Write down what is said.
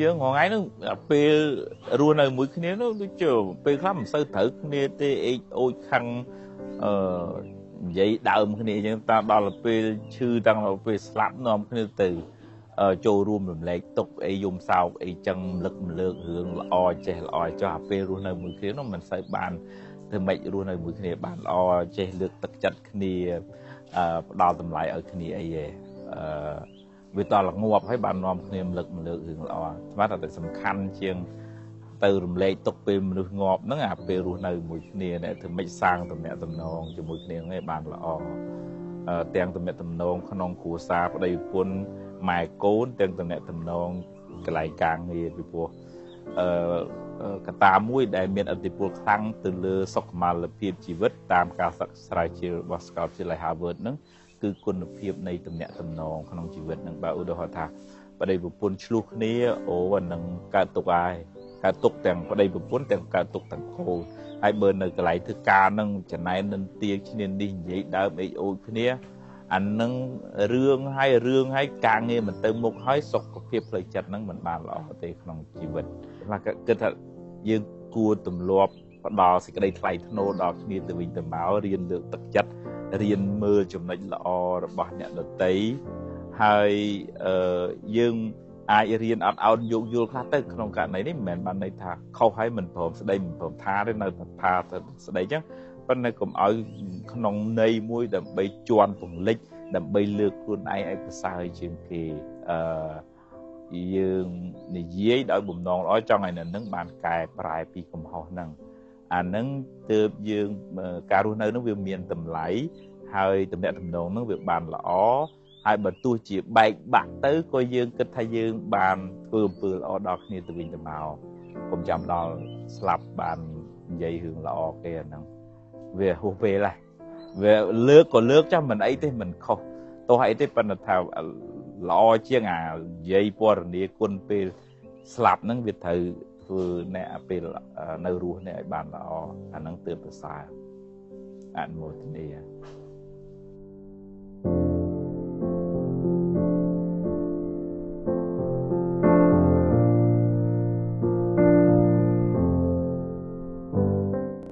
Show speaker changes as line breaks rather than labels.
យើងរាល់ថ្ងៃហ្នឹងពេលរស់នៅមួយគ្នានោះដូចជាពេលខ្លះមិនសូវត្រូវគ្នាទេអេកអូចខឹងអឺនិយាយដើមគ្នាអញ្ចឹងតាមដល់ពេលឈឺតាំងដល់ពេលស្លាប់នាំគ្នាទៅចូលរួមរំលែកទុកអីយំសោកអីចឹងរំលឹករំលើករឿងល្អចេះល្អចុះអាពេលរស់នៅមួយគ្នានោះមិនសូវបានធ្វើម៉េចរស់នៅមួយគ្នាបានល្អចេះលើកទឹកចិត្តគ្នាផ្ដល់តម្លៃឲ្យគ្នាអីទេអឺវាតលងាប់ហើយបាននាំគ្នារំលឹករំលើករឿងល្អស្មានតែសំខាន់ជាងទៅរំលែកទុកពេលមនុស្សងាប់ហ្នឹងអាពេលរស់នៅមួយគ្នាអ្នកធ្វើម៉េចសាងទំនាក់ទំនងជាមួយគ្នាហ្នឹងឯងបានល្អទាំងទំនាក់ទំនងក្នុងគ្រួសារប្តីប្រពន្ធម៉ែកូនទាំងទំនាក់ទំនងកន្លែងការងារពីព្រោះអឺកត្តាមួយដែលមានឥទ្ធិពលខ្លាំងទៅលើសុខុមាលភាពជីវិតតាមការសិក្សាស្រាវជ្រាវរបស់សាកលវិទ្យាល័យ Harvard ហ្នឹងគឺគុណភាពនៃទំនាក់ទំនងក្នុងជីវិតហ្នឹងបើឧទាហរណ៍ថាប្តីប្រពន្ធឆ្លោះគ្នាអូអានឹងកើតទុកហើយកើតទុកទាំងប្តីប្រពន្ធទាំងកើតទុកទាំងកូនហើយបើនៅកន្លែងធ្វើការហ្នឹងចំណែននិន្ទាគ្នានេះនិយាយដើមអេកអូចគ្នាអានឹងរឿងហើយរឿងហើយការងារមិនទៅមុខហើយសុខភាពផ្លូវចិត្តហ្នឹងមិនបានល្អទេក្នុងជីវិតខ្លះគិតថាយើងគួរទម្លាប់ផ្ដល់សេចក្តីថ្លៃថ្នូរដល់គ្នាទៅវិញទៅមករៀនលើកទឹកចិត្តរៀនមើលចំណុចល្អរបស់អ្នកដទៃហើយយើងអាចរៀនអត់ឱនយោគយល់ខ្លះទៅក្នុងករណីនេះមិនមែនបានន័យថាខុសហើយមិនព្រមស្ដីមិនព្រមថាទេនៅតែថាទៅស្ដីចឹងប៉ុន្តែកុំឲ្យក្នុងន័យមួយដើម្បីជន់ពង្លិចដើម្បីលើកខ្លួនឯងឲ្យប្រសើរជាងគេអឺយើងនិយាយដោយបំណងល្អចង់ឲ្យនៅនឹងបានកែប្រែពីកំហុសហ្នឹងអាហ្នឹងទើបយើងការរស់នៅហ្នឹងវាមានតម្លៃហើយទំនាក់ទំនងហ្នឹងវាបានល្អហើយបើទោះជាបែកបាក់ទៅក៏យើងគិតថាយើងបានធ្វើអំពើល្អដល់គ្នាទៅវិញទៅមកកុំចាំដល់ស្លាប់បាននិយាយរឿងល្អគេអាហ្នឹងវាហួសពេលហើយវាលើកក៏លើកចាំមិនអីទេមិនខុសទោះអីទេប៉ុន្តែថាល្អជាងអានិយាយពណ៌នាគុណពេលស្លាប់ហ្នឹងវាត្រូវធ្វើអ្នកពេលនៅរស់នេះឲ្យបានល្អអាហ្នឹងទើបប្រសើរអនុមោទនា